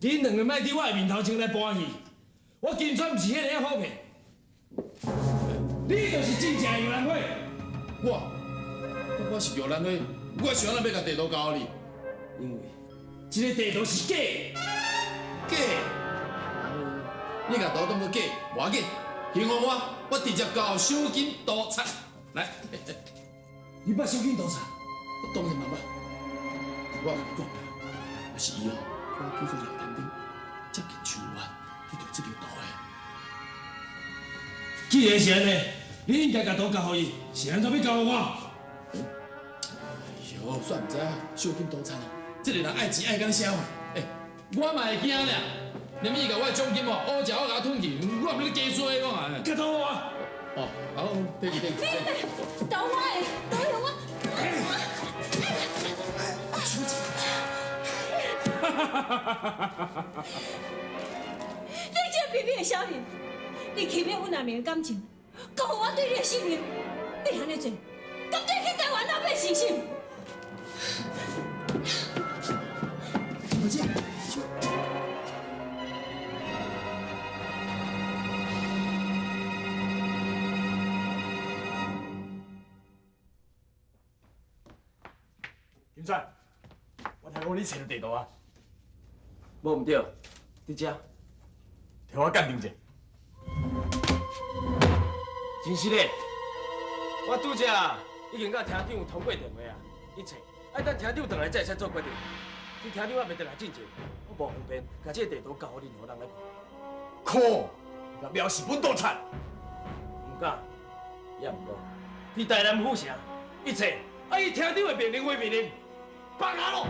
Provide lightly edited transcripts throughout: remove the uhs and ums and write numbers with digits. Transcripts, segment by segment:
恁兩个莫佇我的面頭前來搬戲，我金川毋是彼个好騙。你就是真正的玉蘭花。我是玉蘭花，我是按怎欲共地圖交予你？因為這个地圖是假的。假的？你共圖當作假，無要緊，還予我，我直接交賞金督察。來，你捌賞金督察？我當然嘛捌。我共你講，若是伊哦，我叫做廖天丁，接近秋月，得著這張圖的。既然是按呢，你應該共圖交予伊，是按怎欲交予我？哎喲，煞毋知影賞金督察哦，這个人愛錢愛甲你啥款？欸，我嘛會驚咧，連伊共我的獎金哦，烏食我共吞去，我毋是咧假衰講啊。共圖予我。哦，好，提去提去。等我的，等我。你這個卑鄙的小人，你欺騙阮阿明的感情，辜負我對你的信任，你按呢做，敢對去台灣老百姓心？小姐，金川，我聽講你揣著地圖啊？無毋對，佇遮。替我鑑定者。真實的，我拄才已經佮廳長通過電話啊，一切愛等廳長轉來才會使做決定。佇廳長猶未轉來進前，我無方便共這个地圖交予任何人來看。靠！你藐視本督察？毋敢，也毋過，佇台南府城，一切愛以廳長的命令為命令。放下咯！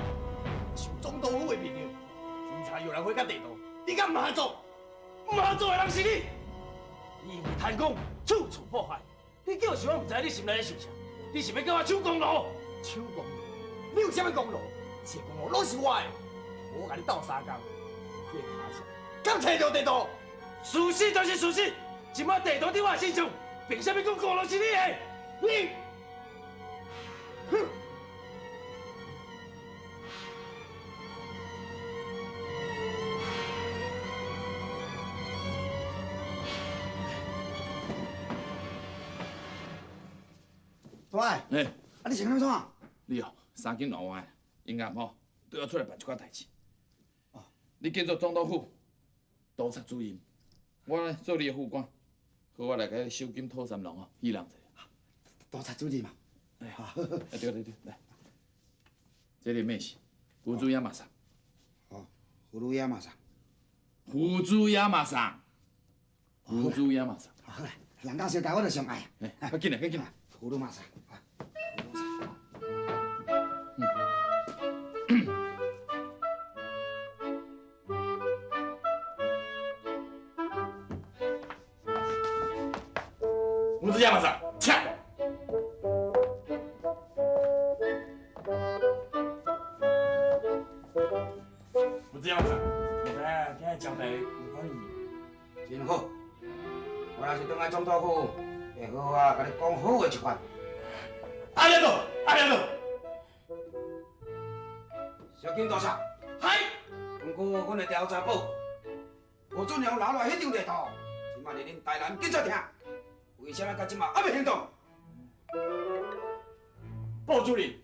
受總督府的命令，偵查玉蘭花佮地圖，你敢毋合作？毋合作的人是你，你因為貪功，處處破壞。你叫想我毋知你心內咧想啥？你是欲佮我搶功勞？搶功勞？你有啥物功勞？這功勞攏是我的，無我共你鬥相共。這个跤數，敢揣著地圖？事實就是事實，這擺地圖佇我身上，憑啥物講功勞是你的？你，哼！大愛，欸，啊你穿啥物衫？你哦，三更兩換，應該吼對我出來辦一寡代誌。哦，你兼做總督府督察主任，我呢做你的副官，好，我來共你賞金討三郎哦，彼人者。督察主任嘛。哎，好，對對對，來，這個咩是？胡子亞馬桑。哦，葫蘆亞馬桑。胡子亞馬桑。胡子亞馬桑。好啦，人家相共我就上愛。哎，較緊來，較緊來。葫蘆馬桑。胡子亞馬桑，請。胡子亞馬桑，我知影今日招待有歡喜。真好，我若是轉來總督府，會好好啊，共你講好話一番。阿里多，阿里多。小金督察，係。根據阮的調查報告，吴俊良拿來彼張地圖，這擺佇恁台南警察廳，為啥物到這擺猶未行動？報主任，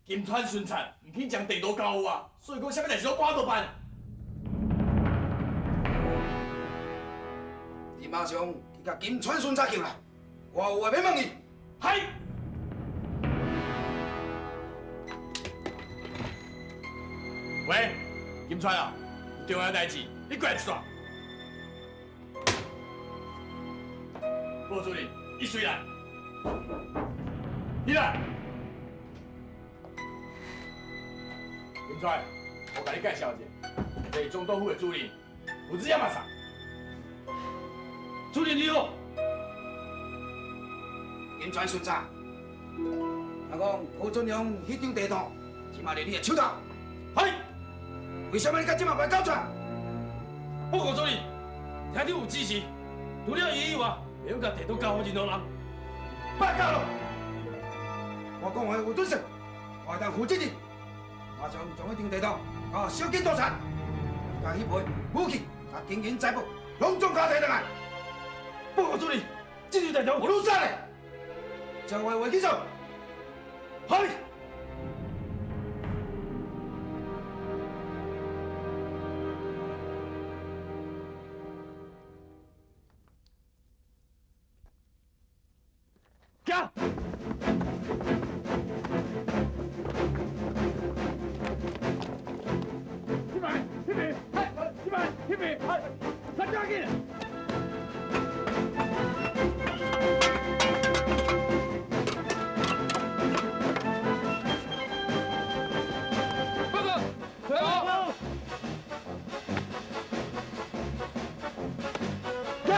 金川巡察毋肯將地圖交予我，所以講啥物代誌攏趕都辦。你馬上去共金川巡察叫來，我有話欲問伊。係。喂，金川啊，有重要代誌，你過來一煞。報主任，伊隨來，你來。金川，我共你介紹一下，這是總督府的主任，胡子亞馬桑。主任你好。金川巡察，聽講柯俊良彼張地圖，這擺佇你的手頭。係。為啥物你到這擺袂交出來？報告主任，廳長有指示，除了伊以外，袂用共地圖交予任何人。報告咯！我講話有準繩，我會當負責任。馬上將彼張地圖交小金督察，共共彼批武器、佮金银财宝，拢总共提转来。报告主任，这张地图我愈啥咧？照我话去做。系。行。这边，那边，这边，那边，咱抓紧。报告，好。行。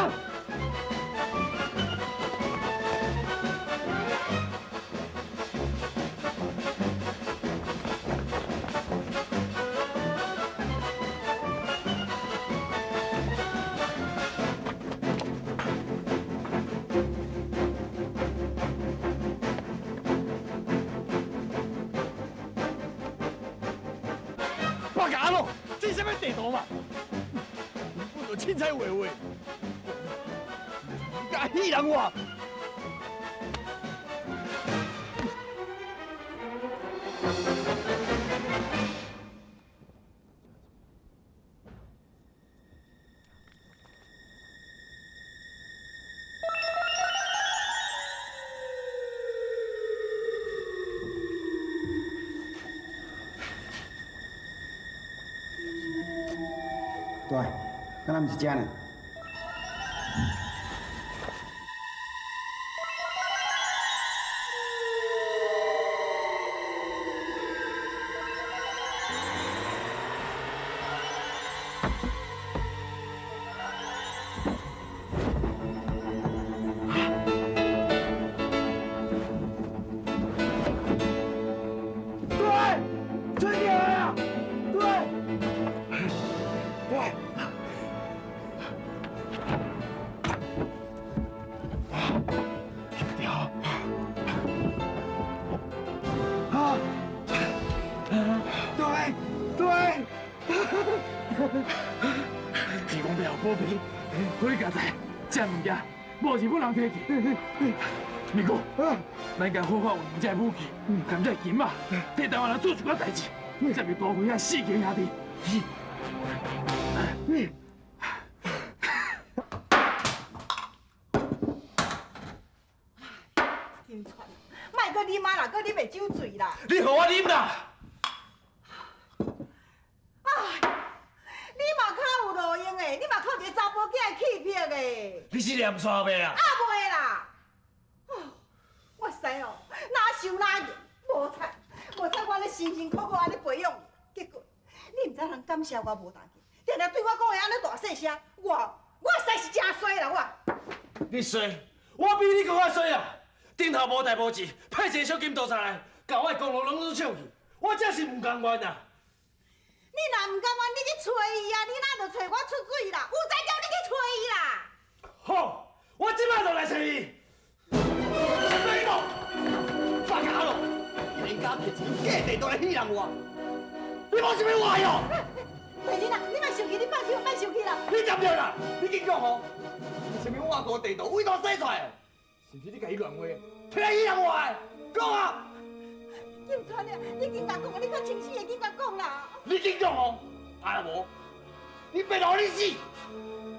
八嘎咯，这啥物地图嘛？根本就凊彩画画，敢戏人我？对，敢若毋是遮呢？对，出去啊！对，对。对，对。提供表保平，可以交代，这物件无日本人提去。明哥，咱该好好运用这武器，含这金啊，替台湾人做一寡代志，才袂辜负遐四个兄弟。金川，莫阁啉啊啦，阁啉会酒醉啦。你予我啉啦！哎，你嘛较有路用的，你嘛靠一个查甫囝的气魄的。你是念煞袂啊？啊袂啦！哦，我知哦，哪想哪赢，无彩，无彩，我咧辛辛苦苦按呢培养你，结果你毋知人感谢我无代志，定定对我讲话按呢大细声，我实在是真衰啦我。你衰，我比你阁较衰啊！顶头无代无志，派一个小金督察来，共我的功劳拢总抢去，我真是毋甘愿啊！你若毋甘愿，你去揣伊啊！你哪就揣我出水啦？有才调你去揣伊啦！好，我这摆就来揣伊。你咯，八嘎咯！你敢提一张假地图来戏人我？你无想欲活哟？大人啊，你莫生气，你放手，莫生气啦！你对不对啦？你紧讲吼，啥物外国地图为佗写出来？是毋是你共伊乱画，提来戏人我的？讲啊！金川啊，你紧共讲，你较清醒的紧共讲啦！你紧讲哦，啊若无，你别让你死！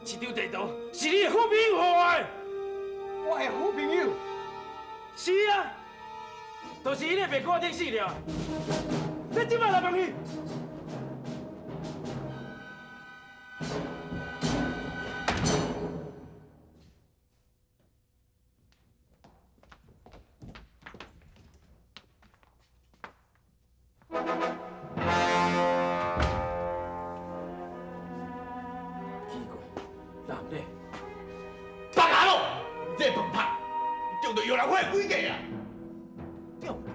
这张地图是你的好朋友予我的。我的好朋友？是啊，就是伊咧白骨顶死了。你这摆来问伊。奇怪，男的，白牙咯！你这笨蛋，你中著摇人花的诡计啊！中著？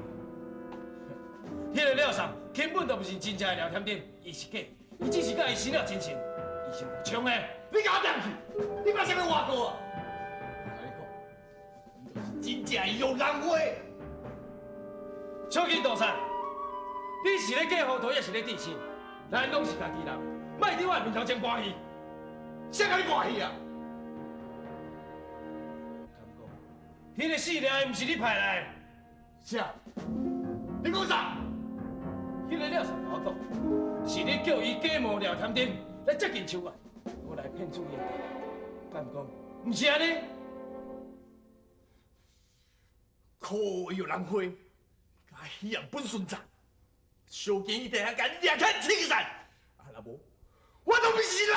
彼个廖桑根本就毋是真正的廖添丁，伊是假，伊只是佮伊生了真情，伊是无枪的。你共我转去！你捌啥物话过啊？我共你讲，伊就是真正的摇人花。小金督察，你是咧假糊涂，抑是咧智心？咱拢是家己人，莫伫我面头前跋戏。谁共你跋戏啊？敢讲，彼个死掠毋是你派来的？啥？你讲啥？彼个廖三我讲，是你叫伊假冒廖添丁来接近秋月，我来骗取伊的地。敢讲，毋是按呢？可恶的兰花，共彼样本孙子，小见伊伫遐共掠开清散，啊若无，我都毋是人。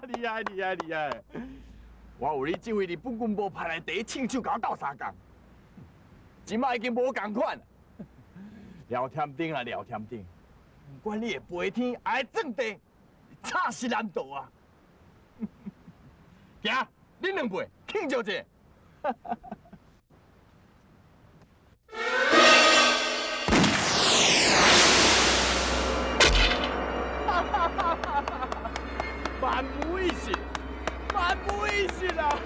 厉害厉害厉害！我有你这位日本军部派来第一枪手，共我斗相共，这摆已经无仝款。廖添丁啊，廖添丁，不管你会飞天，还会钻地，插死难逃啊！行，恁两辈庆祝者。万无一失，万无一失啊！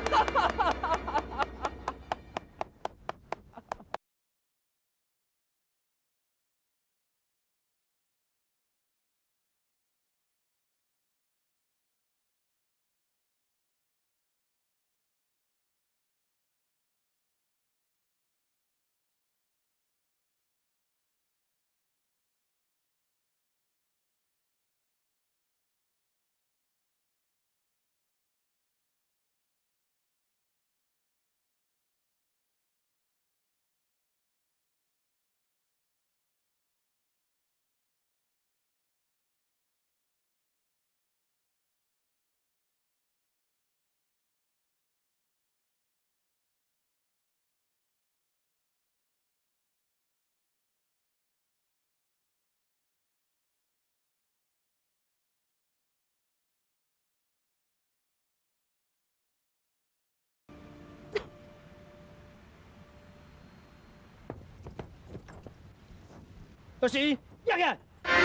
就是伊，抓起来！慢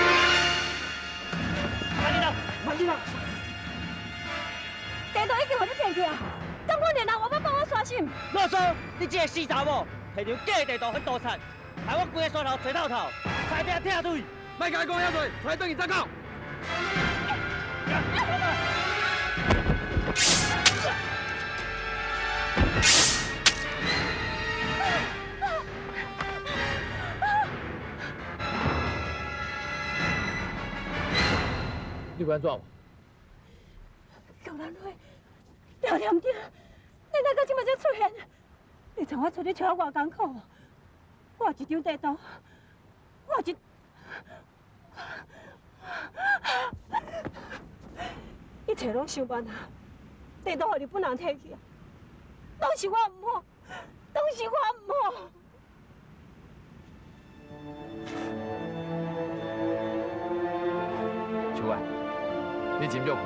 点啦，慢点啦！地图已经予你骗去啊！敢阮连人我要帮我刷新？老师，你这个死查某，提张假地图去盗贼，害我规个山头揣透透，差点拆腿！莫共伊讲遐济，揣转去再讲。你欲按怎？高兰花，廖添丁，你哪到这摆才出现？你从我出去找我偌艰苦，我有一张地图，我有一，一切拢伤慢啊！地图予日本人提去啊，拢是我毋好，拢是我毋好。秋月，你斟酌看，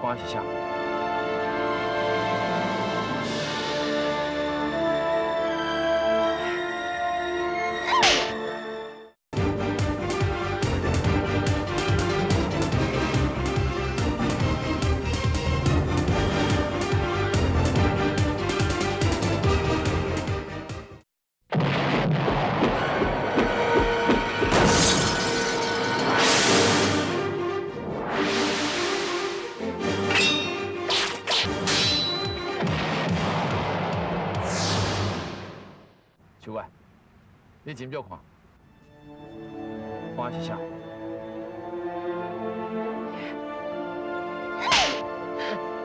看是啥？秋月，你斟酌看，看是啥？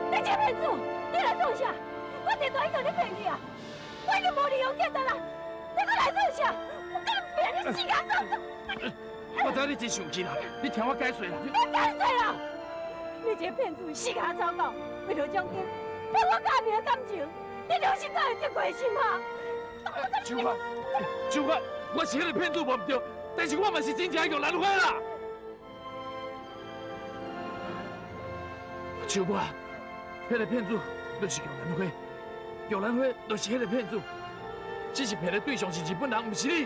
你这骗子，你来创啥？我地图已经予你骗去啊！我已经无利用价值啦，你阁来创啥？我跟你拼，你死甲走！我知你真生气啦，你听我解释啦。你解释啦！你这个骗子，死甲走狗，为了奖金，骗我家明的感情，你良心敢会得过心啊？秋花，秋花，我是彼个骗子无毋对，但是我嘛是真正玉兰花啦。秋花，彼个骗子就是玉兰花，玉兰花就是彼个骗子，只是骗的对象是日本人，毋是你。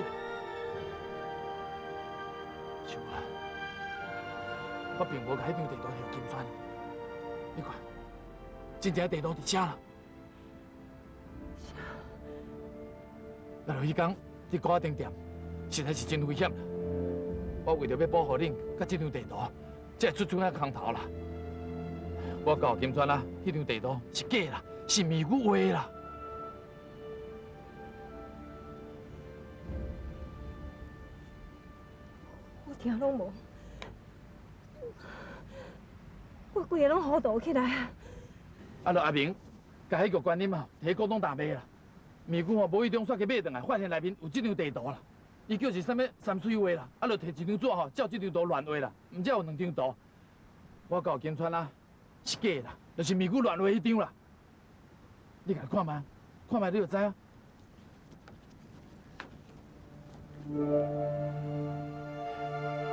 秋花，我并无共彼张地图摕金川，你看，真正地图伫遮啦。啊，就彼工伫高仔顶店，实在是真危险啦。我为著欲保护恁，佮这张地图，才会出出遐空头啦。我交金川啊，彼张地图是假啦，是迷糊画啦。我听拢无，我规个拢糊涂起来啊。啊，就阿明，共彼个观音啊，提古董大卖啦。迷姑吼无意中煞去买转来，发现内面有这张地图啦。伊叫是啥物山水画啦，啊，就提一张纸吼，照这张图乱画啦。毋才有两张图。我交金川啊，是假啦，就是迷姑乱画彼张啦。你共看觅，看觅你就知影。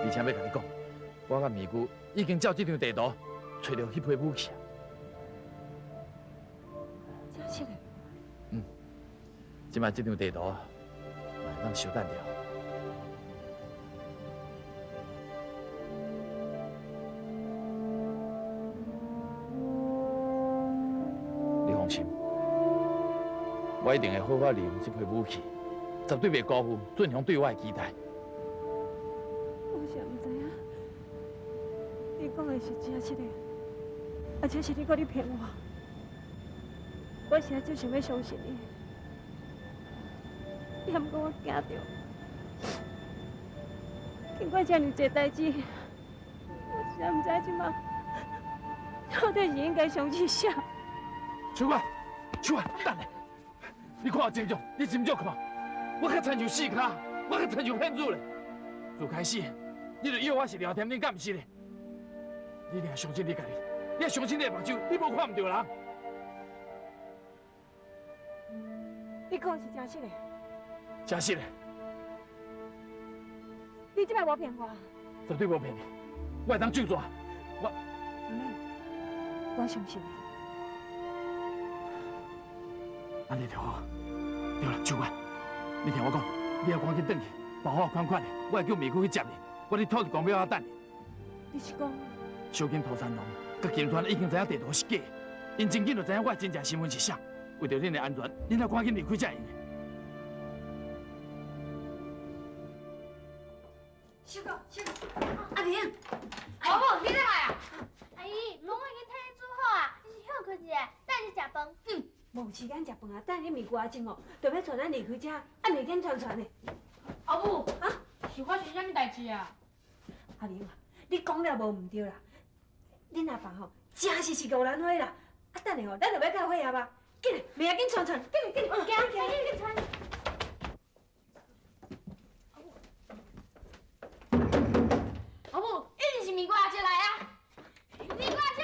而且欲共你讲，我佮迷姑已经照这张地图揣著彼批武器。真实的。嗯，这摆这张地图嘛会当相等著。你放心，我一定会好好利用这批武器，绝对袂辜负俊雄对我的期待。我是毋知影，你讲的是真实的，而且是你阁咧骗我。我实在足想欲相信你，也毋过我惊著，经过遮尔济代志，我实在毋知这马到底是应该相信啥。秋花，秋花，等下，你看我真足，你真足看，我较亲像死跤，我较亲像骗子咧。自开始，你就以为我是廖添丁，敢毋是咧？你一定相信你家己，你爱相信你的目睭，你无看毋著人。你讲的是真实的？真实的。你这摆无骗我？绝对无骗你，我会当救助。我，毋免，我相信你。按呢就好。对啦，秋官，你听我讲，你要赶紧转去，包好款款的，我会叫美姑去接你。我伫土地公庙遐等你。你是讲？小金涂山龙佮金川已经知影地图是假的，𪜶真紧就知影我的真正身份是啥。为著恁的安全，恁爱赶紧离开才会用。小哥，小哥，阿明，阿母，你咧来啊？阿姨，饭我已经替你煮好啊，你是歇睏一下，等你食饭。嗯，无时间食饭啊，等你咪姑阿钟哦，就欲带咱离开遮，啊，袂紧传传的。阿母，啊，是发生啥物代志啊？阿明啊，你讲了无毋对啦，恁阿爸吼，真实是玉兰花啦，啊，等下吼，咱就欲佮会合啊。紧来，明仔紧传传，紧来紧来，行行紧紧传。阿母，一定是米瓜阿姐来啊！米瓜阿姐，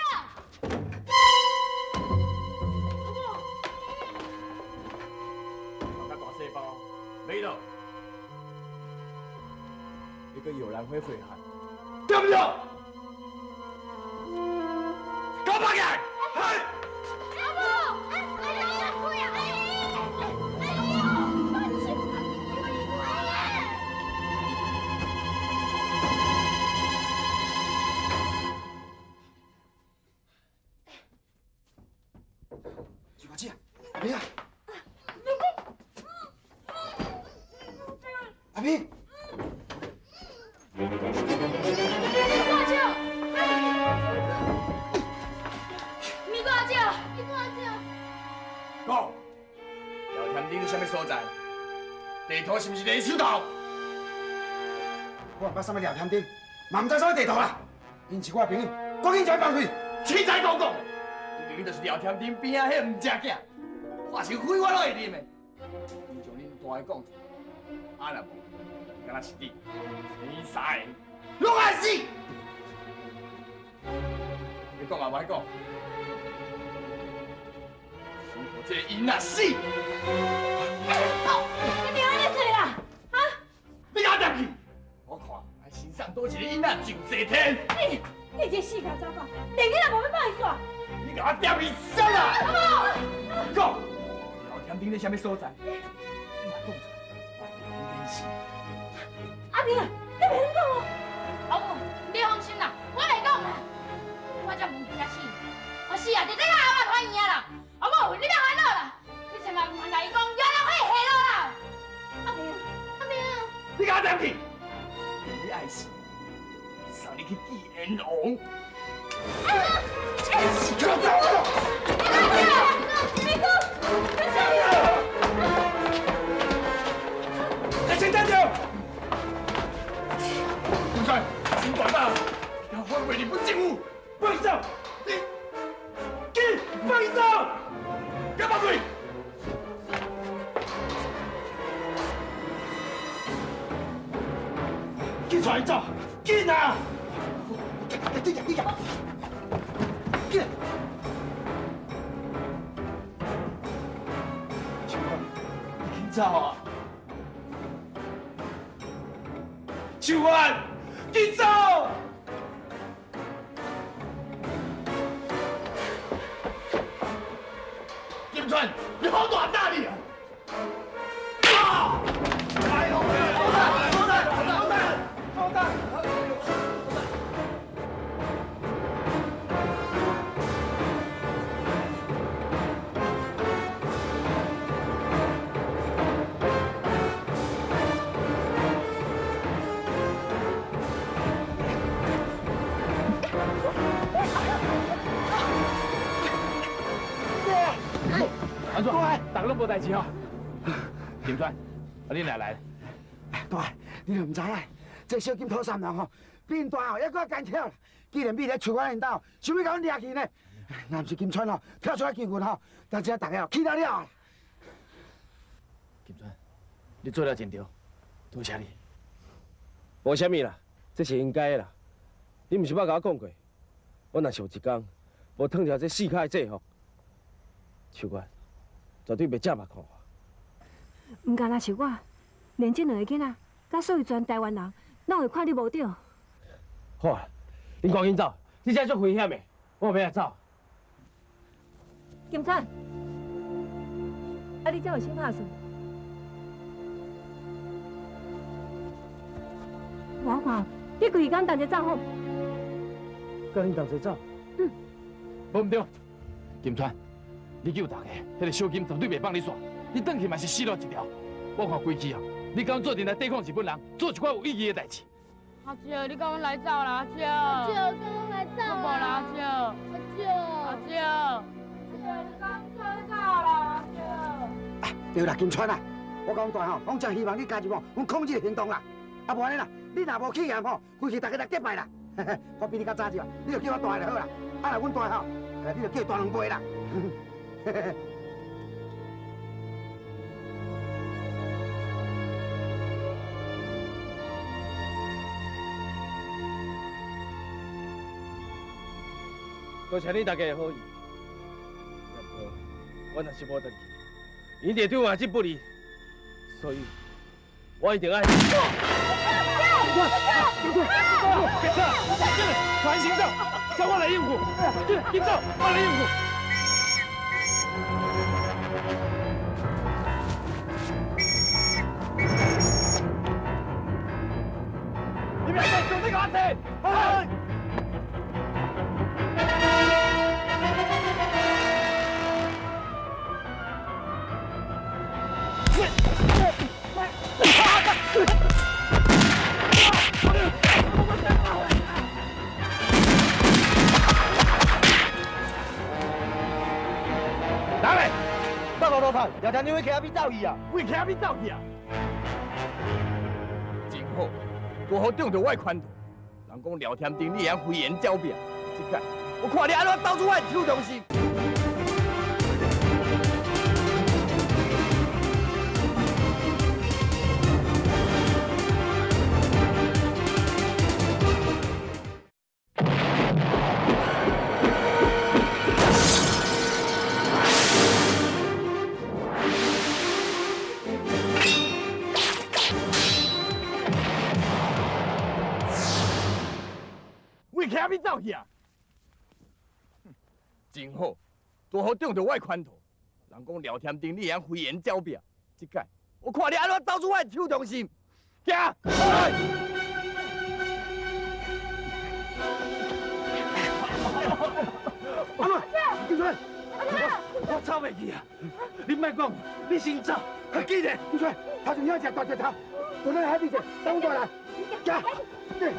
阿母，较大细包，没了。你跟玉兰花会合，对不对？搞八个！阿明，米瓜姐，米瓜姐，讲，廖添丁伫啥物所在？地图是毋是你手头？我毋捌啥物廖添丁，嘛毋知啥物地图啦。𪜶是我的朋友，赶紧将伊放开。凊彩讲讲，你明明就是廖添丁边仔彼个毋食囝，化成灰我拢会啉的。亲像恁大个讲出，啊若无，敢若是你，生三个，拢爱死。你讲也无爱讲，辛苦這個囡仔死！你袂按呢做啦，哈？你共我入去！我看愛先送佗一個囡仔上西天。你你這死跤查某，連囡仔無欲放伊煞。你共我入去啥啦？講，廖添丁佇啥物所在？你若講出來，我會予你免死。阿明啊，你袂使講哦。阿母，你放心啦，我袂講啦。我才毋驚死，我死啊，佇你阿媽團圓啦。阿母，你別煩惱啦，你千萬毋通共伊講，姚南輝下落啦。阿明，阿明，你共我入去！你愛死，送你去見閻王。死狗走！明哥，你啥在先等著。金川，新大胆，你敢反背日本政府？放伊走！你，紧放伊走！干嘛鬼？紧带伊走！紧啊！你你你，紧！秋芳，你紧走啊！秋芳，紧走！金川，你好大胆你啊！啊！哎呦！好大，好大，好大，好大！安怎？大家攏無代誌吼。金川，啊你哪來？大，你都毋知影，這小金土三人吼，比𪜶大吼，猶閣較奸巧。既然比咧樹阮𪜶兜，想欲共阮掠去呢？若毋是金川吼跳出來救阮吼，等這逐家吼氣了了。金川，你做了真對，多謝你。無啥物啦，這是應該的啦。你毋是捌共我講過，我若是有一工無脫掉這四跤的制服，秋月絕對袂正目看我。毋干焦是我，連這兩个囡仔，佮所有全台灣人，攏會看你無對。好啊，恁趕緊走，這遮足危險的，我欲來走。金川，啊你這有啥打算？我看你規工同齊走好。佮恁同齊走？嗯。無毋對，金川，你救大家，彼个小金絕對袂放你煞，你轉去嘛是死路一條。我看規矩哦，你敢做陣來對抗日本人，做一寡有意義的代誌。阿叔，你共阮來走啦，阿叔。阿叔，共阮來走啦。無啦，阿叔。阿叔。阿叔。阿叔，你共阮做走啦，阿叔。啊，對啦，金川啊，我講大吼，講真希望你加入哦，阮抗日行動啦。啊，無按呢啦，你若無氣焰吼，規氣大家來結拜啦。我比你較早入，你就叫我大就好啦。啊，若阮大吼，你就叫大兩倍啦。多謝你大家的好意，不過我若是無轉去，𪜶會對我這不利，所以我一定愛。別走，進來，傳行走，叫我來應付。進來，緊走，我來應付。你們在做這個阿仔？哪来？报告老板，廖天丁会骑阿扁走去啊？会骑阿扁走去啊？真好，拄好中著我的拳头。人讲廖添丁，你会晓飞檐走壁，这摆我看你按怎走出我的手中心。啥物走去啊？真好，拄好中著我的圈套。人讲廖添丁，你会晓飞檐走壁，这摆我看你按怎走出我的手中心。行！阿妹，金川，我走袂去啊！你莫讲，你先走，较紧咧。金川，头前有一只大石头，在咱海边者，等我来。行，对。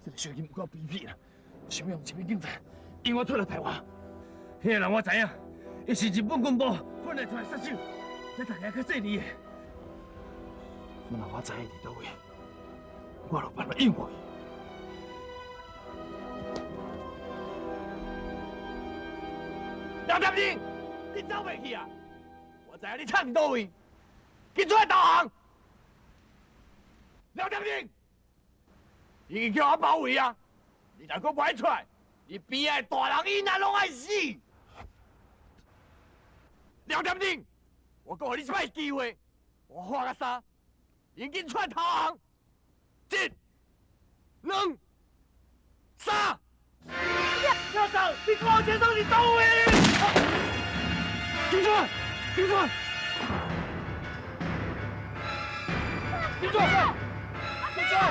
这个小金有够卑鄙啦！想要用一名警察引我出来台湾，彼个人我知影，伊是日本军部训练出来杀手，这大家较细腻的。若我知伊伫佗位，我就有办法应付伊。廖添丁，你走袂去啊！我知影你藏伫佗位，紧出来投降！廖添丁。已经叫我包围啊！你若阁无爱出来，你边仔的大人囡仔拢爱死！廖添丁，我阁予你一摆机会，我喊个三，你紧出来投降！一、两、三。校长，你跟我前头伫佗位？金川，金川，金川，金川！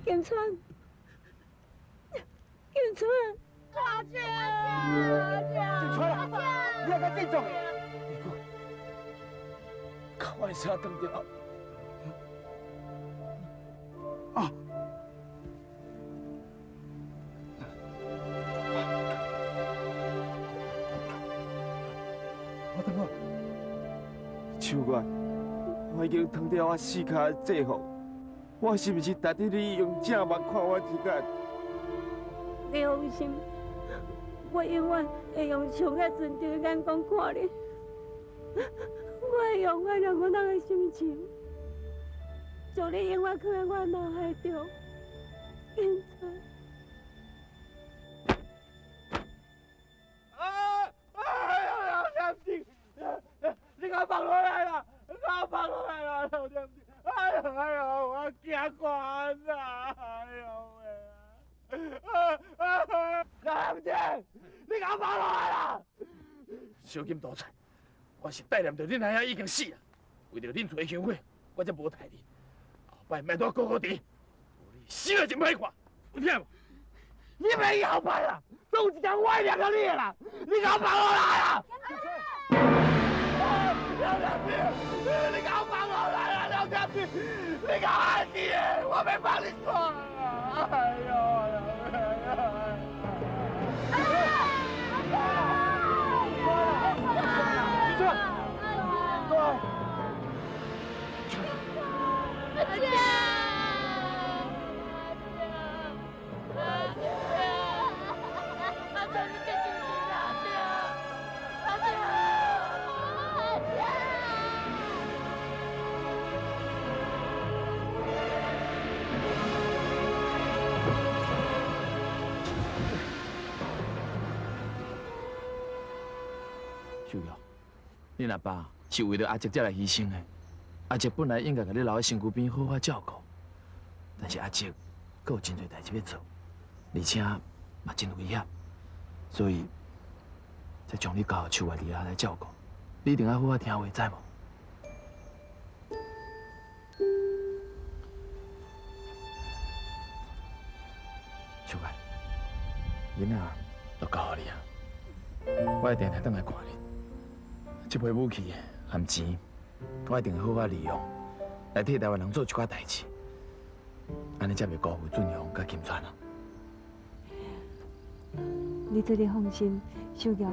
金川，金川，阿姐，阿姐，金川，你也较振作。甲我的车断掉。啊！我等我，秋月，我已经脱掉我四跤的制服。我是毋是值得你用正目看我一眼？你放心，我永远会用上较纯净的眼光看你。我会用我两个人的心情，将你永远藏在我脑海中。警察。啊！刘天丁，你共我放落来啦！小金多菜，我是带念著恁阿兄已经死啊，为著恁厝的香火，我才无杀你。后摆莫带哥哥伫，无你死了真歹看，有听无？你免后摆啦，总有一天我会念到你的啦！你共我放落来啊！刘天丁，你共我放落来啦！刘天丁，你共我害死的，我欲放你煞啦！哎呦！阿姐，阿姐，阿姐，你别精神啦，阿姐，阿姐，阿姐。秀玉，恁阿爸是为著阿叔才来牺牲的。阿叔本来应该共你留佇身躯边好好照顾，但是阿叔阁有真濟代誌欲做，而且嘛真危險，所以才將你交予秋月佇遐來照顧。你一定愛好好聽話，知無？秋月，囡仔都交予你啊，我會定定轉來看你。這批武器和錢，我一定會好好利用，來替台灣人做一寡代誌，按呢才袂辜負俊雄佮金川啊。你做你放心，秀玉吼，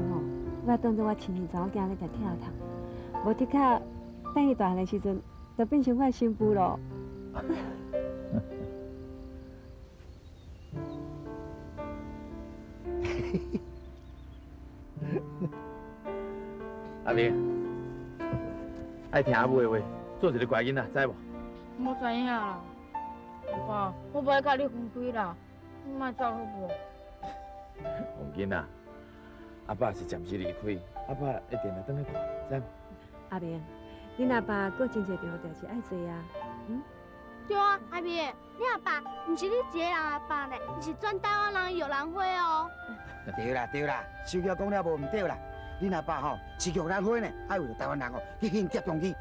我當作我親生查某囝咧共疼痛，無的確，等伊大漢的時陣，就變成我的新婦咯。阿明，愛聽阿母的話，做一个乖囡仔，知無？我知影啦，阿爸，我無愛佮你分開啦，你莫走好無？王囡仔，阿爸是暫時離開，阿爸會定定轉來看，知無？阿明，恁阿爸閣真濟重要代誌愛做啊，嗯？對啊，阿明，你阿爸毋是你一個人阿爸呢，伊是全台灣人的玉蘭花哦。對啦對啦，秀玉講了無毋對啦。恁阿爸吼是玉蘭花呢，愛為著台灣人吼去興協中去，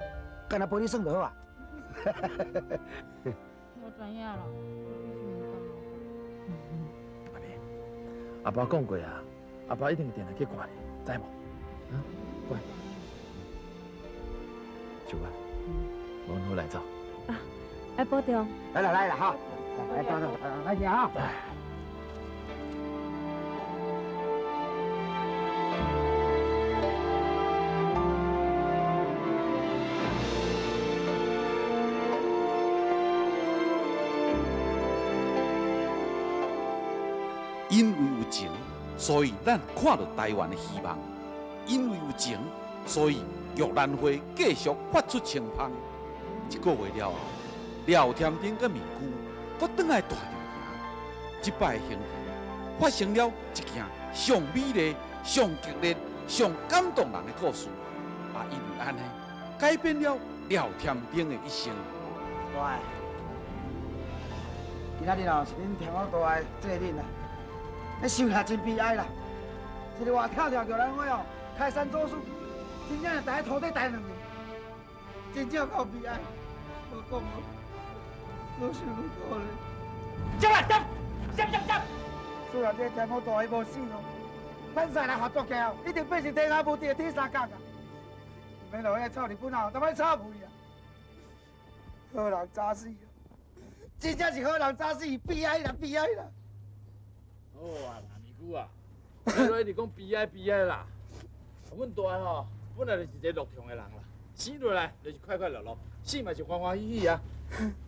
干焦陪你耍就好啊。我知影啦，阿明，阿爸講過啊，阿爸一定會定定去看你，知無？啊，乖，秀玉，阮好來走。啊，愛保重。來啦來啦哈，來走走，來行哈。因為有情，所以咱看到台灣的希望；因為有情，所以玉蘭花繼續發出清芳。一個月了後，廖添丁佮面具閣轉來大稻埕。這擺行程發生了一件上美麗、上激烈、上感動人的故事，也因為按呢，改變了廖添丁的一生。大，今仔日哦是恁天后大的祭日啦。你想起真悲哀啦！一个活跳跳玉兰花哦，开山祖师，真正是伫土底待两年，真正够悲哀。无讲无，愈想愈可怜。接来接，接接接！虽然这个天后大伊无死哦，咱三人合作起来，一定变成天下无敌的铁三角啊！毋免予彼个臭日本仔，当摆臭屁啊！好人早死，真正是好人早死，悲哀啦，悲哀啦！好啊，面具啊，你拢一直讲悲哀悲哀啦。阮大吼，本来就是一个乐强的人啦，生落来就是快快乐乐，死嘛是欢欢喜喜啊。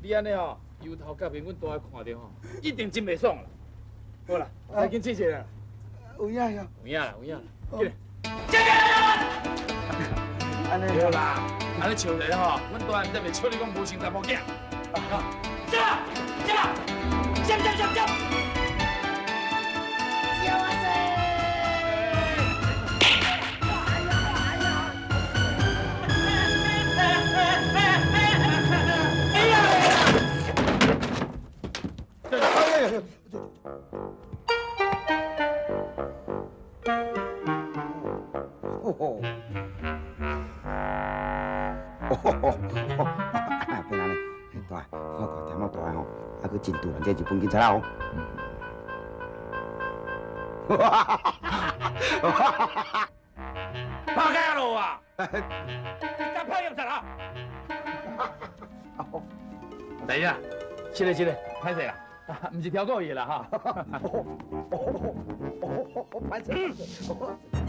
你按呢吼，由头到尾，阮大看著吼，一定真袂爽啦。好啦，来紧试一下啦。有影呀？有影啦，有影啦，紧来。按呢对啦，按呢笑者吼，阮大毋才袂笑你讲无生查某囝。接接接接接接。哦，啊，变按呢，大，我看听讲大吼，啊，阁真拄咱这日本警察哦。哈哈哈哈哈！拍开路啊！你敢拍警察啊？等一下，是嘞是嘞，歹势啦，毋是超过伊啦哈。歹势。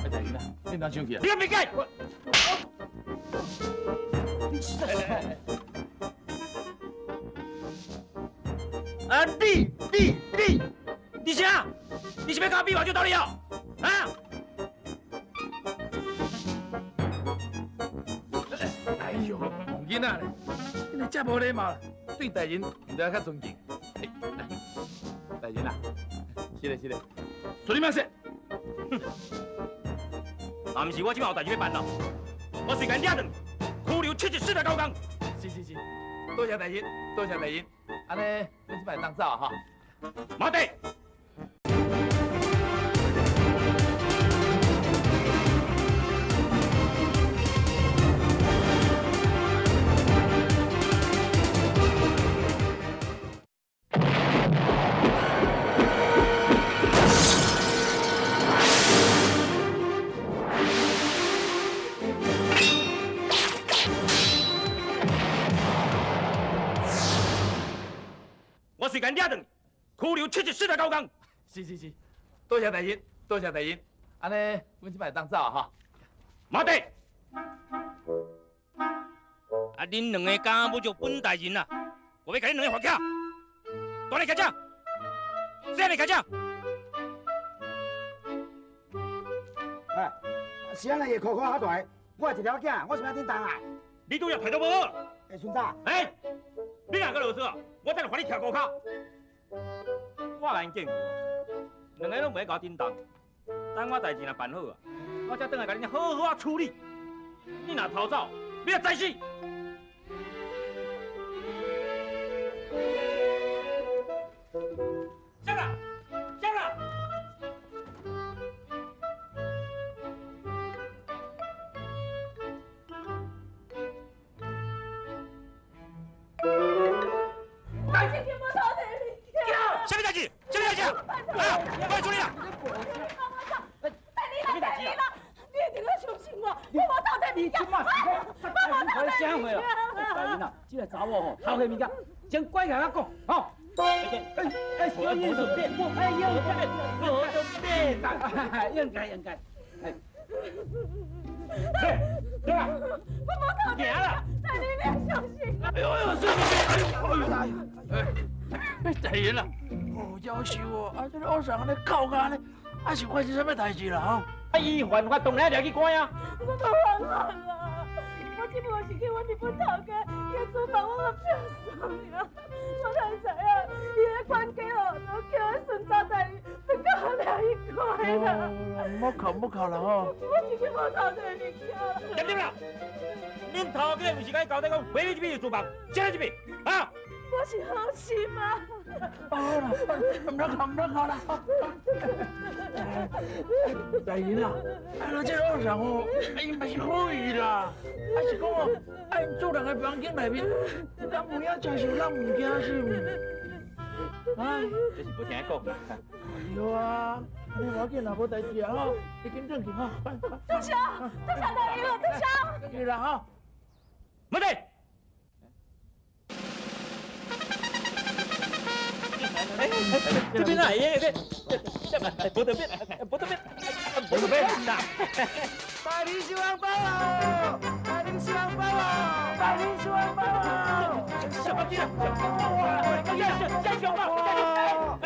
哎，大人啊，你哪生气啊？你别改。啊！你你你，你啥？你是欲共我比目睭道理哦？啊！哎呦，戆囡仔咧，你若遮无礼貌，对大人毋知较尊敬。大人啊，是嘞是嘞，说你慢些。啊，毋是我这摆有代志欲办咯，我随共掠转，拘留74九工。是是是，多谢大人，多谢大人。按呢，阮这摆当走哈。马得。我随共掠转，拘留74九工。是是是，多谢大人，多谢大人。按呢，阮这摆当走哈。马得。啊，恁两个敢侮辱本大人啊？我欲共恁两个罚起。大个徛遮，细个徛遮。哎，是按呢会箍箍较大，我一条囝，我是欲叮当啊？你拄则态度无好。哎，孙子。哎，你若阁啰嗦，我等下罚你徛高跤。我来因见过，两个拢袂共我叮当。等我代志若办好啊，我才转来共恁好好仔处理。你若逃走，你就知死！下啦，下啦！什么代志？什么代志？啊！快处理啦！什么代志啊？你一定要相信我，我无偷摕物件，我无偷摕物件。大人啊，这个查某吼偷摕物件，先乖起来讲，吼。哎哎，小意思，哎，应该，我都变，应该应该。哎，对啦，我无偷摕，大人你要相信。哎呦哎呦，是是是，哎呦哎呦，哎，大人啊，哦，夭寿哦，啊，这个恶人按呢哭甲按呢，啊是发生啥物代志啦？吼？啊，伊犯法当然掠去关啊。我无犯法啦，我只不过是去阮日本头家，伊的厨房我甲骗送尔，我哪知影伊的管家哦，都叫彼孙走大人欲共我掠去关啦。莫哭莫哭啦吼！我自己无偷摕物件。点点啦，恁头家毋是共伊交代讲，买你这边是厨房，啥这边啊？我是好心啊！好啦，毋通哭，毋通哭啦！大人啊，啊，这个恶人哦，伊嘛是好意啦，啊是讲哦，啊𪜶主人的房间内面，敢有影诚受人物件是毋？啊，这是无听伊讲啦。对啊，你无要紧啦，无代志啊吼，你紧转去吼。多谢，多谢大人了，多谢。转去啦吼。没得。这边啊，耶，这这这，无得变，无得变，无得变啦！大人收红包喽！大人收红包喽！大人收红包喽！什么鸡啊？哇！下下小包，哎，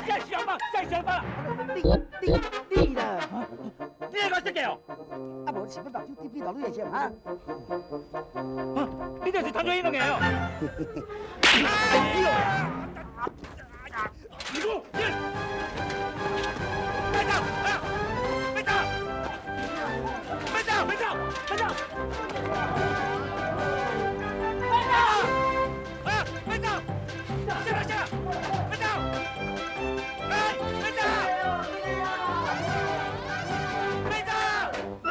下小包，下小包！你你你啦！你来搞设计哦？啊，无是欲目睭滴滴落你的是哈？啊，你这是唐卓英弄的哦！哎呦！你给我，别走！别走！别走！别走！别走！别走！啊！别走！下来下来！别走！哎！别走！别走！哎！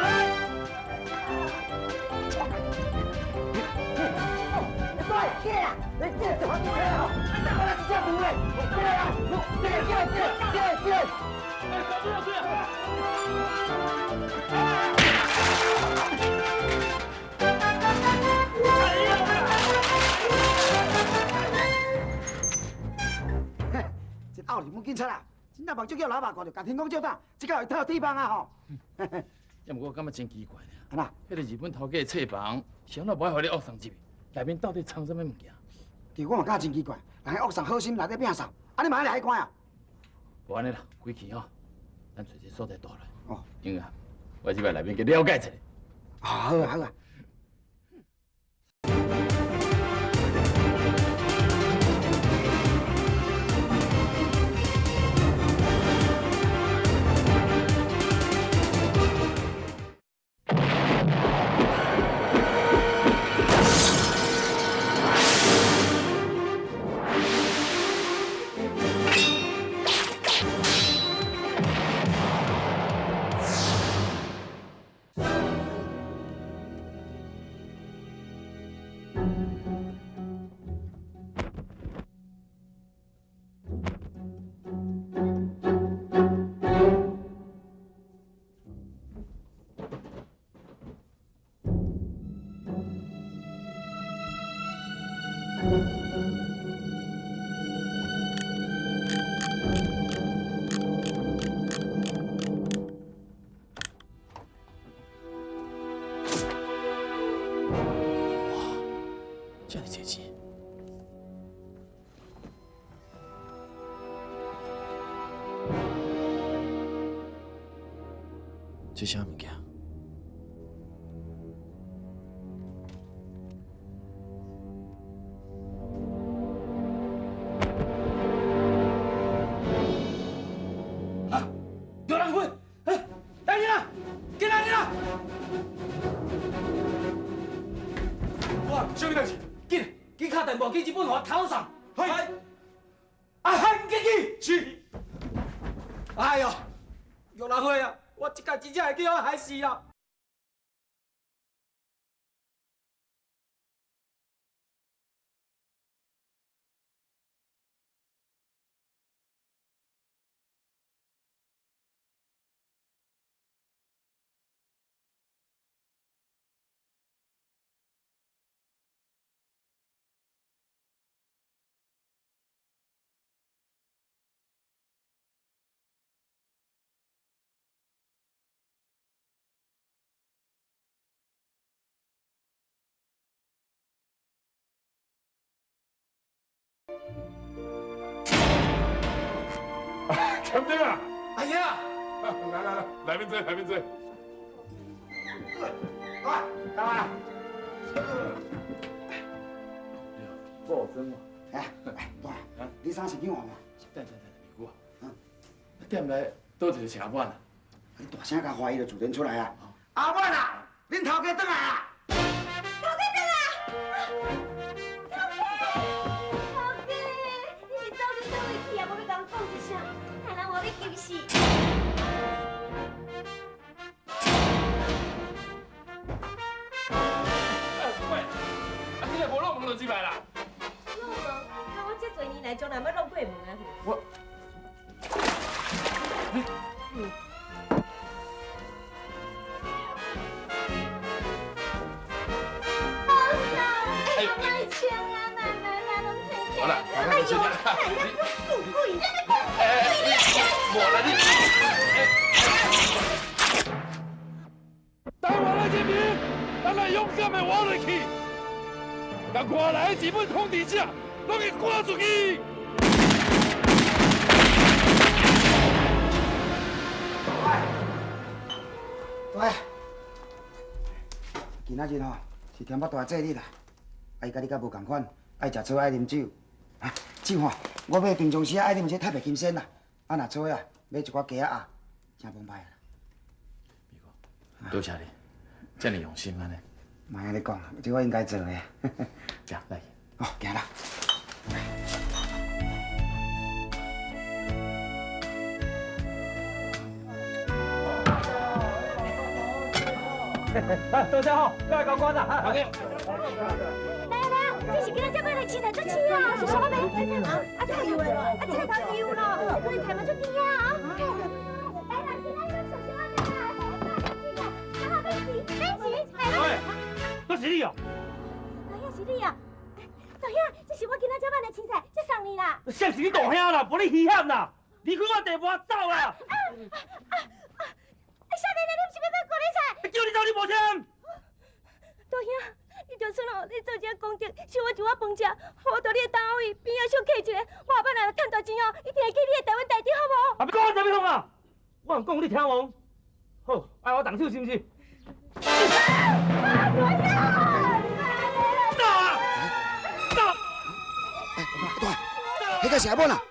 本警察啊，真正目睭叫老爸看著，共天公照胆，这敢会透铁棒啊吼！也毋过我感觉真奇怪尔。按怎？彼个日本头家的册房，是按怎无爱予你恶送入去？内面到底藏啥物物件？对，我嘛感觉真奇怪，人彼恶送好心内底摒扫，啊你嘛爱掠彼关啊？无按呢啦，规气吼，咱揣一个所在住落。哦。因为啊，我这摆内面去了解一下。啊好啊好啊。遮尔济钱！这啥物件？啊！有人混！哎，来人啦！进来人啦！哇，啥物代志？紧，紧敲电话去日本，予头送。系。阿汉进去。是。哎哟，玉兰花啊，我这届真正会去予害死啦！添丁啊！阿兄，来来来，内面坐，内面坐。来，干嘛？报真嘛？哎，大，你衫是去换吗？等等等，二姑啊，踮来倒一个是阿满啊？你大声共喊，伊就自然出来啊。阿满啊，恁头家转来啊！头家转来！头家，头家，你是走去佗位去啊？无欲共讲一声，害人活欲急死。喂，啊，你若无落门就入来啦。落门？啊，我这济年来从来无落过门啊。我，哎，莫穿啊，来来来，拢穿起好啦，哎呦，哎呀，你死鬼，你哎，无啦你。台湾的人民，咱来勇敢的活落去，共外来的日本统治者拢给赶出去。大，今仔日吼是添仔大节日啦，啊伊佮你较无仝款，爱食草爱啉酒，啊酒吼，我买平常时爱啉这太白金星啦，啊若草啊买一寡鸡仔鸭，真澎湃啦。多谢你，遮尔用心按呢。莫按呢讲，这我应该做的。食来。哦，行啦。啊，多谢吼，各位高官啊！好嘅。来来，这是今仔才买来青菜足鲜啊，是啥物？啊，菜油的，啊菜头油咯，这可能菜嘛足甜啊！来啦，今仔咱小心啊！来，免钱，喂，都是你哦。大兄是你啊！大兄，这是我今仔才买的青菜，这送你啦。啥是你大兄啦，无你稀罕啦。离开我地盘，走啦！啊！少年的，你毋是欲买高丽菜？叫你走你無聽。大兄，你就算哦，你做這個功德，收我一碗飯食，予我佇你的單位邊仔小客一下，我後擺若趁大錢哦，一定會記你的台灣大地，好無？啊！欲講啥物創啊？我毋講你聽無？好，愛我動手是毋是？啊！大兄，走啊！走！大，彼個是阿母啦。